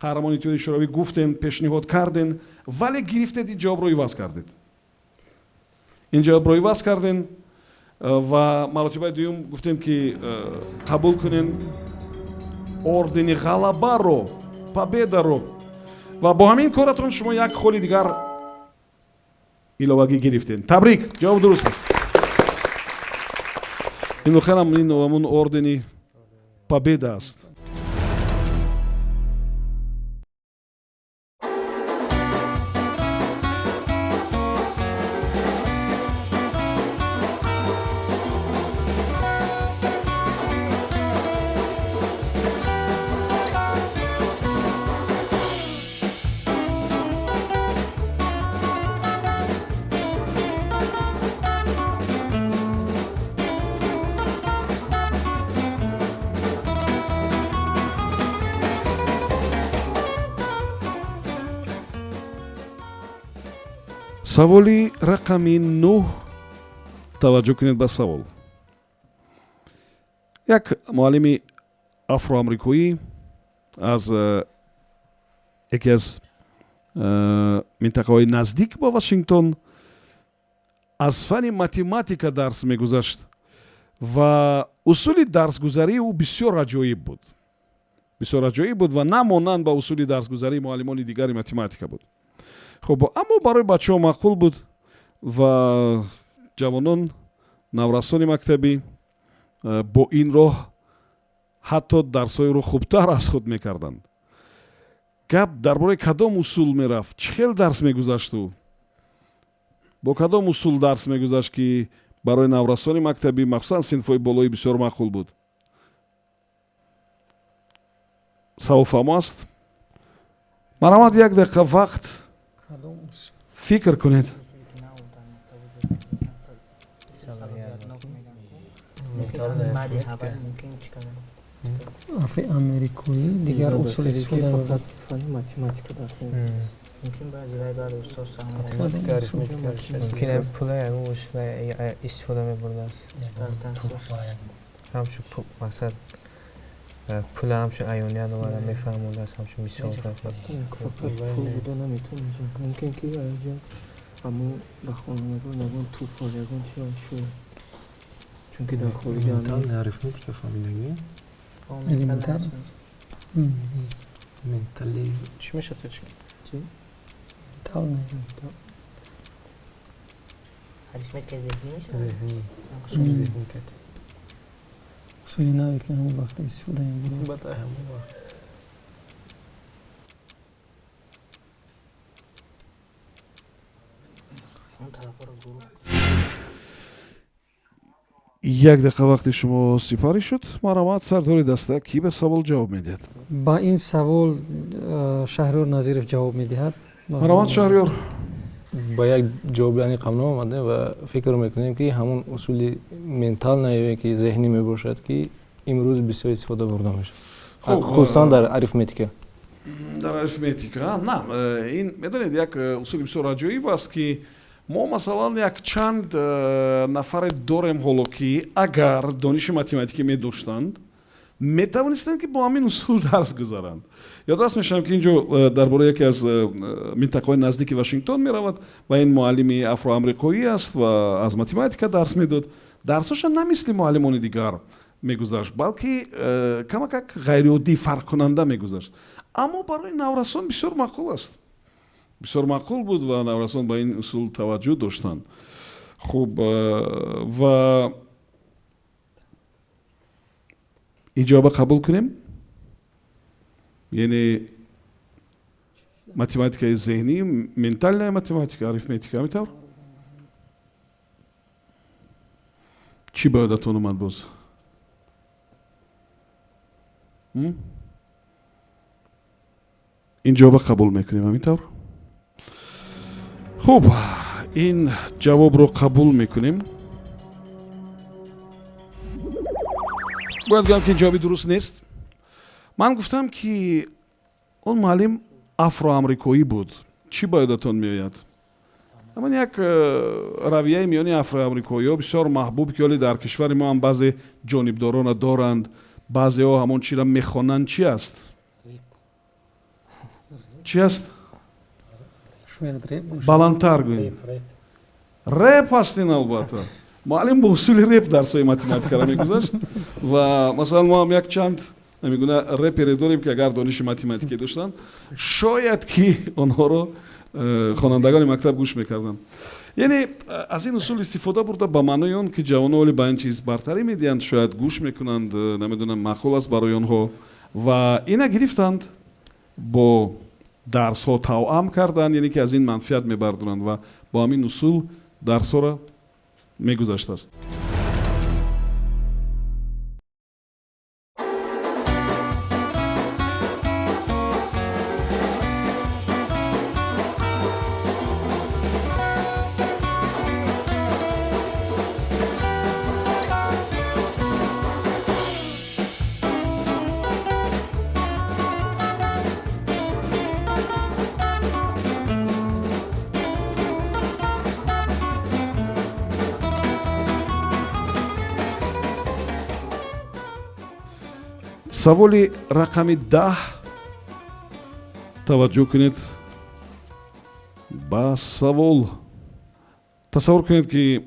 қаҳрамони Иттиҳоди Шӯравӣ гуфтен, пешниҳод карден, вале гирифтед ин ҷавобро иваз кардед. Ин ҷавобро иваз карден ва маротибаи дуюм гуфтем, ки қабул кунен ордени ғалабаро, Победаро, ва бо ҳамин коратон шумо як холи дигар иловагӣ гирифтем. Табрик, ҷавоб дуруст аст. Ин охирам ин ҳамун ордени Победа аст. Саволи рақами 9. Таваҷҷӯҳ кунед ба савол. Як муаллими афроамрикоӣ аз яке аз минтақаҳои наздик ба Вашингтон аз фанни математика дарс мегузашт ва усули дарсгузарии ӯ бисёр аҷоиб буд, бисёр аҷоиб буд ва на монанд ба усули дарсгузарии муаллимони дигари математика буд. Хуб, аммо барои бачаҳо маъқул буд ва ҷавонон, наврасони мактабӣ бо ин роҳ ҳатто дарсҳоеро хубтар аз худ мекарданд. Гап дар бораи кадом усул мерафт? Чӣ хел дарс мегузашт ӯ? Бо кадом усул дарс мегузашт, ки барои наврасони мактабӣ, махсусан синфҳои болоӣ, бисёр маъқул буд? Савол фаҳмо аст? Марҳамат, як дақиқа вақт, фикр кунед. Афроамерикоӣ дигар усул истифода мебурд. Фанни математика дарс. Мумкин баъзи вай баъд устод. Мумкин пула ягон истифода мебурдааст, ҳамчун мақсад пула ҳамчун аёният оварда мефаҳмондааст, ҳамчун мисол. Фақат пул буда наметавонад. Мумкин ки аҷа аммо ба хонандагон ягон туҳфа, ягон чи шояд, чунки дар хориҷа. Арифметика фаҳмидагӣ. Элементар. Ментали чӣ мешавад тоҷикӣ? Чӣ? Ментал. Арифметика зеҳнӣ мешавад. Зеҳнӣ, усули зеҳнӣ кати. Усули наве, ки ҳамон вақт истифода мебурд. Баъд ҳамон вақт. Он талабҳоро гурӯҳ. Як дақиқа вақти шумо сипарӣ шуд. Марҳамат, сардори даста, кӣ ба савол ҷавоб медиҳад? Ба ин савол Шаҳриёр Назиров ҷавоб медиҳад. Марҳамат, Шаҳриёр. Ба як ҷавоби аниқ ҳам наомадем ва фикр мекунем, ки ҳамон усули ментална ё ки зеҳнӣ мебошад, ки имрӯз бисёр истифода бурда мешавад, хусусан дар арифметика. Дар арифметика на, ин медонед, як усули бисёр аҷоиб аст, ки мо масалан якчанд нафаре дорем ҳоло, ки агар дониши математикӣ медоштанд, метавонистанд, ки бо ҳамин усул дарс гузаранд. Ёдрас мешавам, ки ин ҷо дар бораи яке аз минтақаҳои наздики Вашингтон меравад ва ин муаллими афроамрикоӣ аст ва аз математика дарс медод. Дарсҳоша на мисли муаллимони дигар мегузашт, балки камакак ғайриоддӣ, фарқкунанда мегузашт, аммо барои наврасон бисёр маъқул аст, бисёр маъқул буд ва наврасон ба ин усул таваҷҷӯҳ доштанд. Хуб, ва ин ҷавоба қабул кунем, яъне математикаи зеҳнӣ, ментальная математика, арифметика, ҳамин тавр? Чӣ ба ёдатон омад боз? Ин ҷавоба қабул мекунем, ҳамин тавр? Хуб, ин ҷавобро қабул мекунем. Бояд гӯям, ки ин ҷавоби дуруст нест. Ман гуфтам, ки он муаллим афроамрикоӣ буд. Чӣ ба ёдатон меояд? Ҳаман як равияи миёни афроамрикоиҳо бисёр маҳбуб, ки ҳоле дар кишвари мо ҳам баъзе ҷонибдорона доранд. Баъзеҳо ҳамон чиро мехонанд, чи аст? Чи аст? Шояд реп бошад. Баландтар гӯем. Реп аст ин, албатта. Муаллим бо усули реп дарсҳои математикаро мегузашт ва масалан мо ҳам як чанд ҳамин репере дорем, ки агар дониши математикӣ доштанд, шояд ки онҳоро хонандагони мактаб гӯш мекарданд. Яъне аз ин усул истифода бурда, ба маънои он ки ҷавонон оли ба ин чиз бартарӣ медиҳанд, шояд гӯш мекунанд, намедонам, маъқул аст барои онҳо, ва ина гирифтанд, бо дарсҳо тавъам карданд, яъне ки аз ин манфиат мебардоранд ва бо ҳамин усул дарсҳоро мегузаштааст. Саволи рақами 10. Таваҷҷӯҳ кунед ба савол. Тасаввур кунед, ки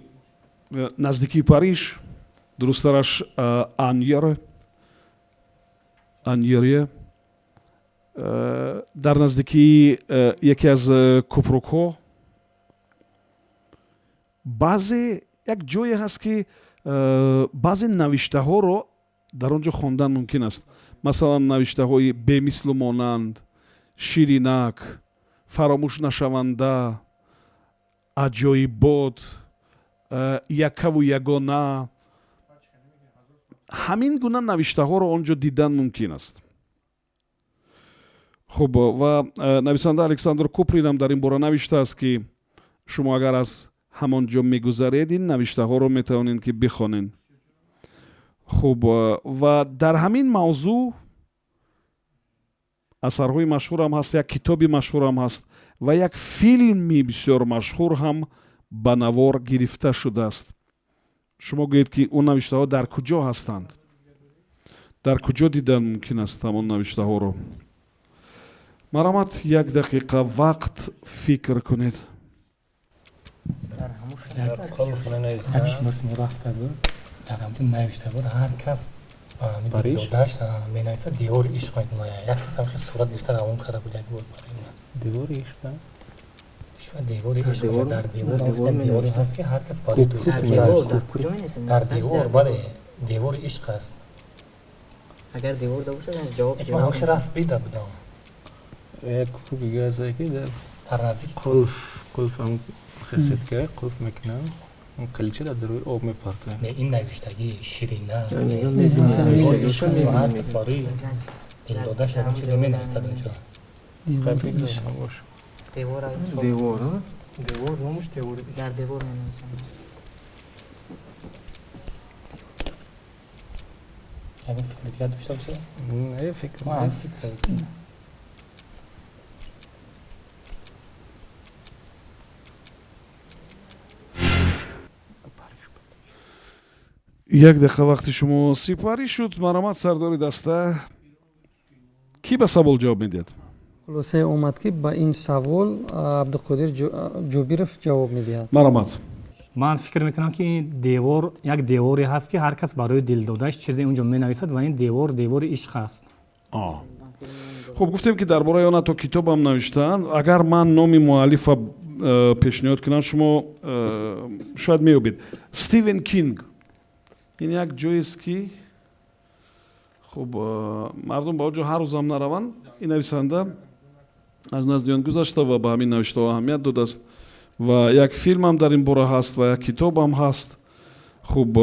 наздикии Париж, дурусттараш Аньере, дар наздикии яке аз кӯпрукҳо баъзе як ҷое ҳаст, ки баъзе навиштаҳоро дар он ҷо хондан мумкин аст. Масалан, навиштаҳои бемислу монанд, ширинак, фаромӯш нашаванда, аҷоибот, яккаву ягона. Ҳамин гуна навиштаҳоро он ҷо дидан мумкин аст. Хуб, ва нависанда Александр Купринам дар ин бора навиштааст, ки шумо агар аз ҳамон ҷо мегузаред, ин навиштаҳоро метавонед, ки бихонед. Хуб, ва дар ҳамин мавзӯъ асарҳои машҳурам ҳаст, як китоби машҳурам ҳаст ва як филми бисёр машҳур ҳам ба навор гирифта шудааст. Шумо гӯед, ки он навиштаҳо дар куҷо ҳастанд, дар куҷо дидан мумкин аст ҳамон навиштаҳоро? Марҳамат, як дақиқа вақт, фикр кунед. Як шинос мо рафта буд, дар ҳамҷо навишта буд, ҳар кас дилдодааш менависад, девори ишқ мегӯяд. Як кас ҳам сурат гирифта равон карда буд як бор барои ман. Девори ишқ? Шояд девори ишқ бошад. Дар девор деворе ҳаст, ки ҳар кас барои дӯст дар девор, бале, девори ишқ аст. Агар девор да бошад, аз ҷавоб. Ман ҳамхел расм дида будам. Як кӯпрук дига ҳаст, ки дар дар наздики қулф ҳам сетка қулф мекунам, калича дар дарои об мепартоям. Не, ин навиштагӣ ширина ҳар кас барои дилдодааш ягон чизе менависад онҷо. Девор, девор, номуш девор. Дар девор менависанд. Ягон фикри дигар дошта бошед? Не, фикр. Фикр. Як дақиқа вақти шумо сипарӣ шуд. Марҳамат, сардори даста, кӣ ба савол ҷавоб медиҳад? Хулосае омад, ки ба ин савол Абдуқодир Ҷобиров ҷавоб медиҳад. Марҳамат. Ман фикр мекунам, ки ин девор як деворе ҳаст, ки ҳар кас барои дилдодааш чизе унҷо менависад, ва ин девор девори ишқ аст. Хуб, гуфтем, ки дар бораи он ҳатто китобам навиштаанд. Агар ман номи муаллифа пешниҳод кунам, шумо шояд меёбед. Стивен Кинг. Ин як ҷоест, ки хуб, мардум ба он ҷо ҳар рӯзам нараванд. Ин нависанда аз назди он гузашта ва ба ҳамин навиштаҳо аҳамият додааст ва як филмам дар ин бора ҳаст ва як китобам ҳаст. Хуб,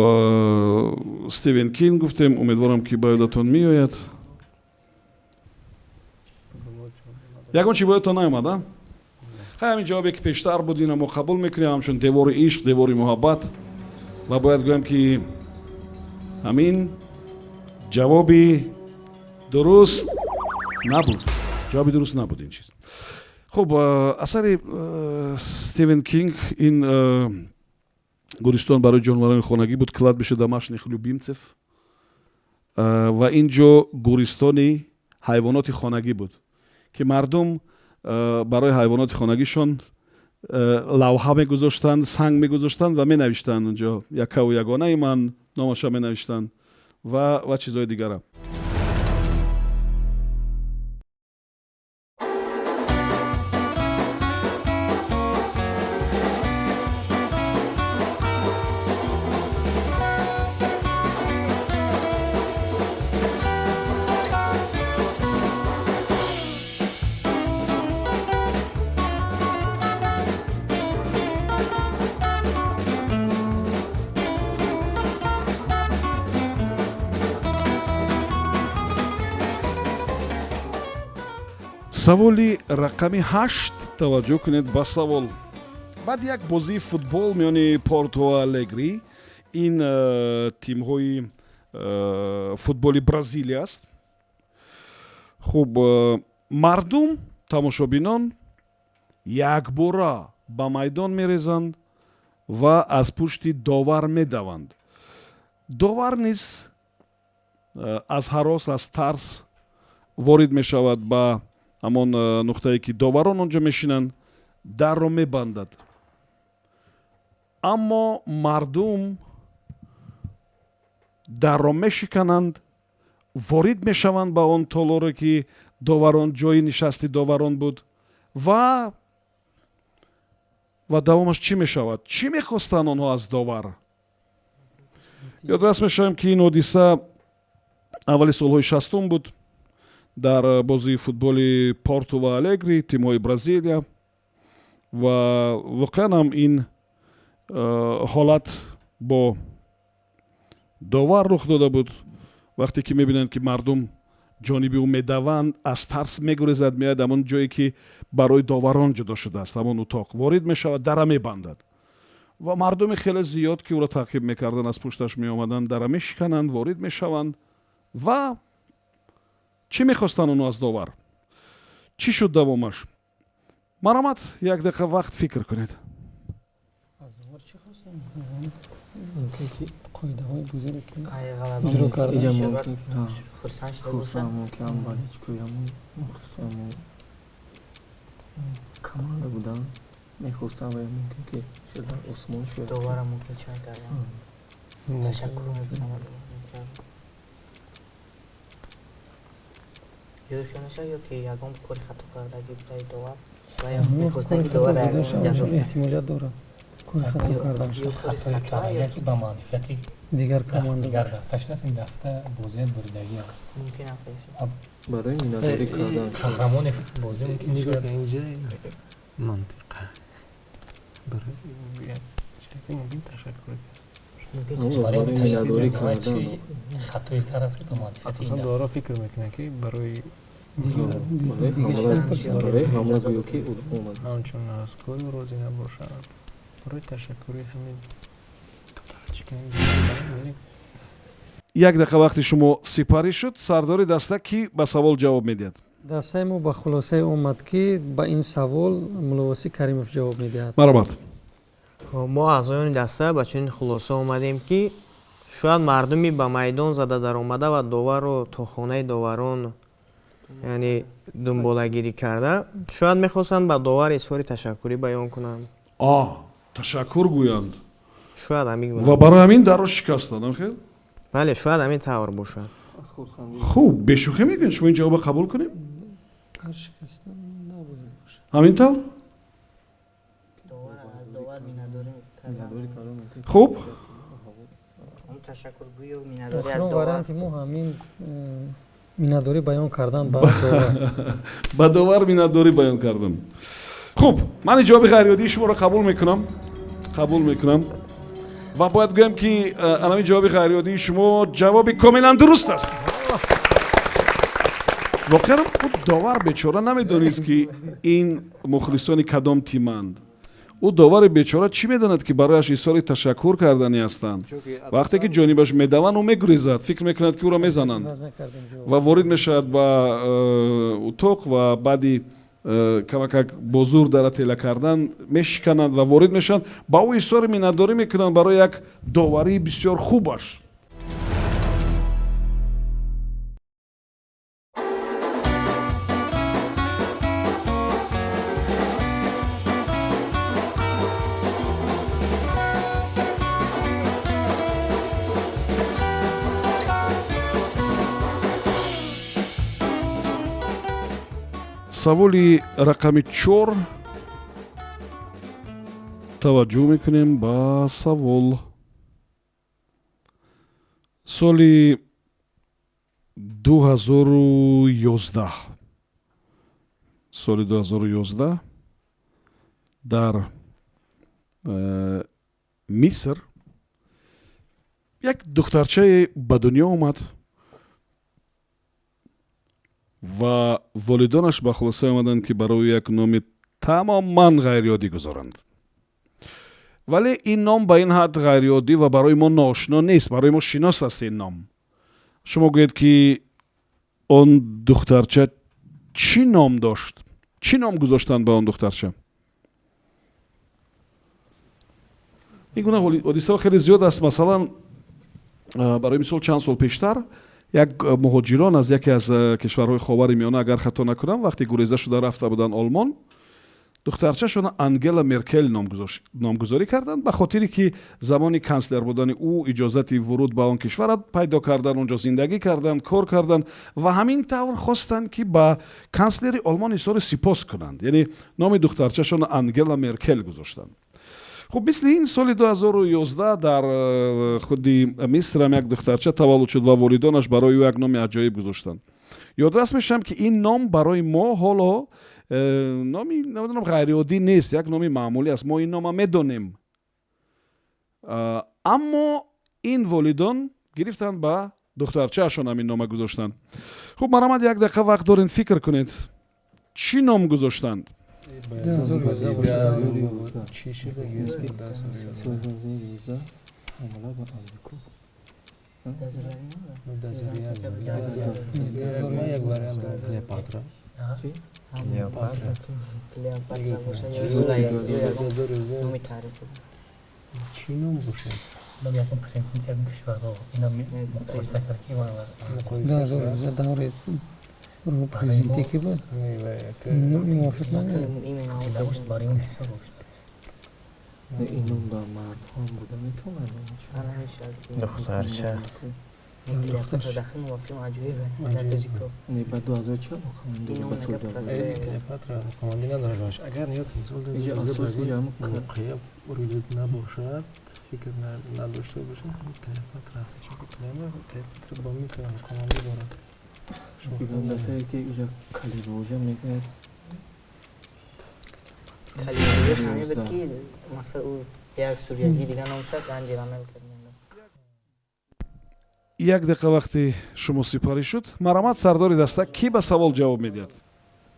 Стивен Кинг гуфтем, умедворам, ки ба ёдатон меояд. Ягон чи ба ёдтон наомад? А хай, ҳамин ҷавобе, ки пештар буд, ина мо қабул мекунем ҳамчун девори ишқ, девори муҳаббат. Ва бояд гӯям, ки ҳамин ҷавоби дуруст набуд, ҷавоби дуруст набуд ин чиз. Хуб, асари Стивен Кинг ин гӯристон барои ҷонварони хонагӣ буд, «Кладбище домашних любимцев». Ва ин ҷо гӯристони ҳайвоноти хонагӣ буд, ки мардум барои ҳайвоноти хонагишон лавҳа мегузоштанд, санг мегузоштанд ва менавиштанд онҷо якаву ягонаи ман, номаша менавиштанд ва чизҳои дигара. Саволи рақами 8. Таваҷҷӯҳ кунед ба савол. Баъд як бозии футбол миёни Порту Алегри, ин тимҳои футболи Бразилия аст. Хуб, мардум, тамошобинон якбора ба майдон мерезанд ва аз пушти довар медаванд. Довар низ аз ҳарос, аз тарс ворид мешавад ба ҳамон нуқтае, ки доварон он ҷо мешинанд, дарро мебандад. Аммо мардум дарро мешикананд, ворид мешаванд ба он толоре, ки доварон, ҷои нишасти доварон буд, ва давомаш чӣ мешавад? Чӣ мехостанд онҳо аз довар? Ёдрас мешавем, ки ин ҳодиса аввали солҳои 60-ум буд, дар бозии футболи Порту ва Алегри, тимҳои Бразилия. Ва воқеан ҳам ин ҳолат бо довар рух дода буд. Вақте ки мебинанд, ки мардум ҷониби ӯ медаванд, аз тарс мегурезад, меояд ҳамон ҷое, ки барои доварон ҷудо шудааст, ҳамон утоқ ворид мешавад, дара мебандад ва мардуми хеле зиёд, ки ӯро таъқиб мекарданд, аз пушташ меомаданд, дара мешикананд, ворид мешаванд. Ва чӣ мехостанд онҳо аз довар? Чӣ шуд давомаш? Марҳамат, як дақиқа вақт фикр кунед. Аз довар чӣ хостанд? Қоидаҳои бозиро ки иҷро карда. Хурсанд шуда бошанд. Мумкин болельщик ои ҳамон мухлисои ҳамон команда буданд, мехостанд ва мумкин ки хеле осмон шуд. Доварам мумкин чӣ карданд, ташаккур мекунам. Ё хел мешавад, ё ки ягон кори хато кардагӣ будаи довар ва ё мехостанд, ки довар ягон ҷазо. Эҳтимолият дорад кори хато кардан. Хатои карда, ки ба манфиати дигар команда. Дигар даста шудааст, ин даста бозият буридагӣ аст. Мумкин. Барои миннатдорӣ кардан. Қаҳрамони бозӣ мумкин шуд. Инҷа мантиқа барои мумкин ташаккур. Барои миннатдорӣ кардан. Хатои кар аст, ки ба манфиати асосан доварҳо фикр мекунанд, ки барои барои ҳамла гӯё ки омад. Ҳамчун аз кори розӣ набошанд, барои ташаккури ҳамин. Як дақиқа вақти шумо сипарӣ шуд. Сардори даста, кӣ ба савол ҷавоб медиҳад? Дастаи мо ба хулосае омад, ки ба ин савол Мулловосӣ Каримов ҷавоб медиҳад. Марҳамат. Мо аъзоёни даста ба чунин хулоса омадем, ки шояд мардуми ба майдон зада даромада ва доварро то хонаи доварон, яъне дунболагирӣ карда, шояд мехостанд ба довар изҳори ташаккурӣ баён кунанд. А, ташаккур гӯянд. Шояд ҳамин. Ва барои ҳамин дарро шикастанд, амхел? Бале, шояд ҳамин тавр бошад. Хуб, бешӯхӣ мегӯед, шумо ин ҷавоба қабул кунем? Ҳамин тавр? Аз довар миннатдорӣ кардан. Хуб. Ташаккургӯю миннатдорӣ аз Охирон довар. Варианти мо ҳамин миннатдорӣ баён кардан ба довар. Ба довар миннатдорӣ баён кардам. Хуб, ман ин ҷавоби ғайриоддии шуморо қабул мекунам, қабул мекунам ва бояд гӯям, ки анамин ҷавоби ғайриоддии шумо ҷавоби комилан дуруст аст. Воқеан ӯ довар бечора намедонист, ки ин мухлисони кадом тиманд. Ӯ довари бечора чӣ медонад, ки барояш изҳори ташаккур карданӣ ҳастанд? Вақте ки ҷонибаш медаванд, ӯ мегурезад, фикр мекунад, ки ӯро мезананд. Иваз накардем ҷавоб. Ва ворид мешавад ба утоқ ва баъди камакак бо зур дара тела кардан мешикананд ва ворид мешаванд, ба ӯ изҳори миннатдорӣ мекунанд барои як доварии бисёр хубаш. Саволи рақами 4. Таваҷҷӯҳ мекунем ба савол. Соли 2011, соли 2011 дар Миср як духтарчае ба дунё омад ва волидонаш ба хулоса омаданд, ки барои як номи тамоман ғайриоддӣ гузоранд. Вале ин ном ба ин ҳад ғайриоддӣ ва барои мо ноошно нест, барои мо шинос аст ин ном. Шумо гӯед, ки он духтарча чӣ ном дошт, чӣ ном гузоштанд ба он духтарча? Ин гуна ҳодисаҳо хеле зиёд аст. Масалан, барои мисол, чанд сол пештар як муҳоҷирон аз яке аз кишварҳои Ховари Миёна, агар хато накунам, вақте гуреза шуда рафта буданд Олмон, духтарчашона Ангела Меркел номгузорӣ карданд, ба хотире ки замони канслер будани ӯ иҷозати вуруд ба он кишварро пайдо карданд, онҷо зиндагӣ карданд, кор карданд ва ҳамин тавр хостанд, ки ба канслери Олмон изҳори сипос кунанд. Яъне номи духтарчашона Ангела Меркел гузоштанд. Хуб, мисли ин соли 2011 дар худи Мисрам як духтарча таваллуд шуд ва волидонаш барои ӯ як номи аҷоиб гузоштанд. Ёдрас мешавам, ки ин ном барои мо ҳоло номи, намедонам, ғайриоддӣ нест, як номи маъмулӣ аст, мо ин нома медонем. Аммо ин волидон гирифтанд, ба духтарчаашон ҳамин нома гузоштанд. Хуб, марҳамат, як дақиқа вақт доред, фикр кунед, чӣ ном гузоштанд? Чӣ шуда? Ҳамла ба Амрико. Як вариант дорам: Клеопатра. Клеопатра. Клеопатра боша ё номи таърихӣ. Чӣ ном бошад? Ном ягон президент ягон кишварҳо, ино муқоиса кард, ки 2011 даври президенти ки буд, ин мувофиқ намеояд. Набошад, барои он бисёр бошад. Ин ном дар мардҳо ҳам буда метавонад. Духтарча. Клеопатра дахл мувофиқ аҷоибе дар тоҷико. Не, ба 2000 чӣ алоқамандӣ ба соли 2000? Клеопатра алоқамандӣ надорад. Агар нигоҳ кунед, соли Инҷа 2011 воқеа рӯй дод набошад, фикр надошта бошад, Клеопатра аст, чунки Клеопатра ба Миср алоқамандӣ дорад. Дар саре ки инҷа калидвожа мегӯяд. Калидвожаш ҳамин буд, ки мақсад ӯ як сурягӣ дига ном шуд, Анҷела Меркел. Як дақиқа вақти шумо сипарӣ шуд. Марҳамат, сардори даста, кӣ ба савол ҷавоб медиҳад?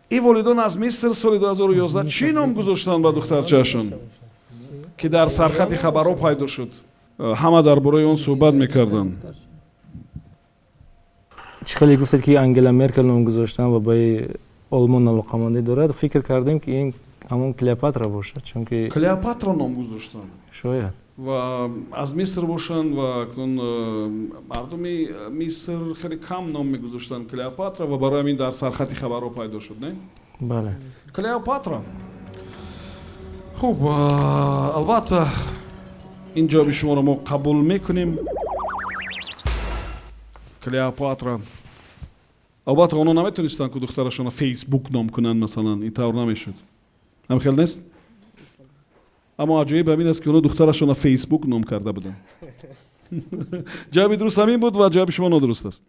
Ин волидон аз Миср соли 2011 чӣ ном гузоштанд ба духтарчаашон, ки дар сархати хабарҳо пайдо шуд, ҳама дар бораи он суҳбат мекарданд? Чӣ хеле гуфтед, ки Ангела Меркел ном гузоштан ва ба Олмон алоқамандӣ дорад, фикр кардем, ки ин ҳамон Клеопатра бошад, чунки Клеопатра ном гузоштанд? Шояд. Ва аз Миср бошанд, ва акнун мардуми Миср хеле кам ном мегузоштанд Клеопатра, ва барои ҳамин дар сархати хабарҳо пайдо шуд, не? Бале. Клеопатра. Хуб, албатта, ин ҷавоби шуморо мо қабул мекунем. Клеопатра. Албатта, онҳо наметонистанд, ку духтарашона Фейсбук ном кунанд, масалан, ин тавр намешуд, ҳам хел нест? Аммо аҷоиб ҳамин аст, ки онҳо духтарашона Фейсбук ном карда буданд. Ҷавоби дуруст ҳамин буд ва ҷавоби шумо нодуруст аст.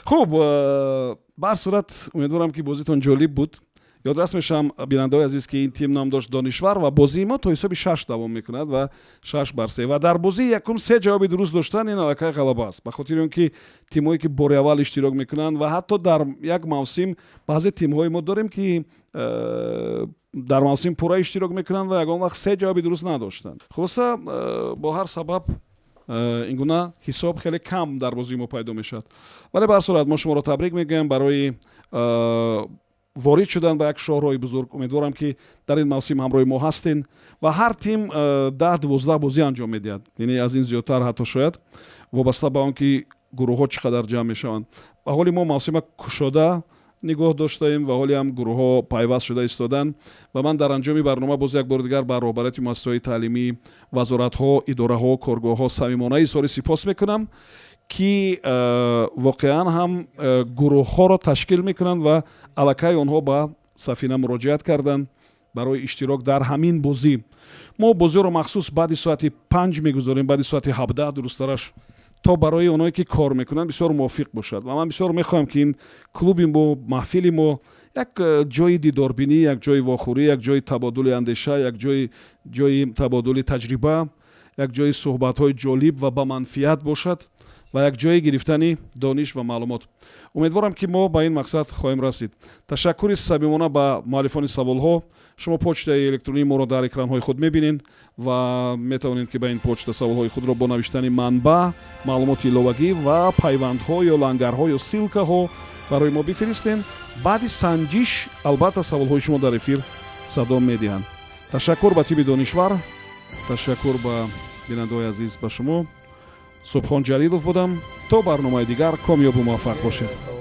Хуб, ба ҳар сурат, умедворам, ки бозитон ҷолиб буд. Ёдрас мешавам, бинандаҳои азиз, ки ин тим ном дошт Донишвар, ва бозии мо то ҳисоби 6 давом мекунад ва 6 бар 3. Ва дар бозии якум се ҷавоби дуруст доштан, ин аллакай ғалаба аст, ба хотири он ки тимҳое, ки бори аввал иштирок мекунанд, ва ҳатто дар як мавсим баъзе тимҳои мо дорем, ки дар мавсим пурра иштирок мекунанд ва ягон вақт се ҷавоби дуруст надоштанд. Хулоса, бо ҳар сабаб ин гуна ҳисоб хеле кам дар бозии мо пайдо мешавад. Вале ба ҳар сурат мо шуморо табрик мегӯем барои ворид шудан ба як шоҳроҳи бузург. Умедворам, ки дар ин мавсим ҳамроҳи мо ҳастен. Ва ҳар тим 10-12 бозӣ анҷом медиҳад, яъне аз ин зиёдтар ҳатто шояд, вобаста ба он ки гурӯҳҳо чӣ қадар ҷамъ мешаванд. Ва ҳоли мо мавсима кушода нигоҳ доштаем ва ҳоле ҳам гурӯҳҳо пайваст шуда истоданд. Ва ман дар анҷоми барнома боз як бори дигар ба роҳбарияти муассисаҳои таълимӣ, вазоратҳо, идораҳо, коргоҳҳо самимона изҳори сипос мекунам, ки воқеан ҳам гурӯҳҳоро ташкил мекунанд ва аллакай онҳо ба Сафина муроҷиат карданд барои иштирок дар ҳамин бозӣ. Мо бозиро махсус баъди соати 5 мегузорем, баъди соати 17 дурусттараш, то барои оное ки кор мекунанд, бисёр мувофиқ бошад. Ва ман бисёр мехоҳам, ки ин клуби мо, маҳфили мо як ҷои дидорбинӣ, як ҷои вохӯрӣ, як ҷои табодули андеша, як ҷои табодули таҷриба, як ҷои суҳбатҳои ҷолиб ва ба манфиат бошад ва як ҷои гирифтани дониш ва маълумот. Умедворам, ки мо ба ин мақсад хоҳем расид. Ташаккури самимона ба муаллифони саволҳо. Шумо почтаи электронии моро дар экранҳои худ мебинед ва метавонед, ки ба ин почта саволҳои худро бо навиштани манбаъ, маълумоти иловагӣ ва пайвандҳо ё лангарҳо ё ссылка ҳо барои мо бифиристем. Баъди санҷиш, албатта, саволҳои шумо дар эфир садо медиҳанд. Ташаккур ба тими Донишвар, ташаккур ба бинандаҳои азиз, ба шумо. Субҳон Ҷалилов будам. То барномаи дигар комёбу муваффақ бошед.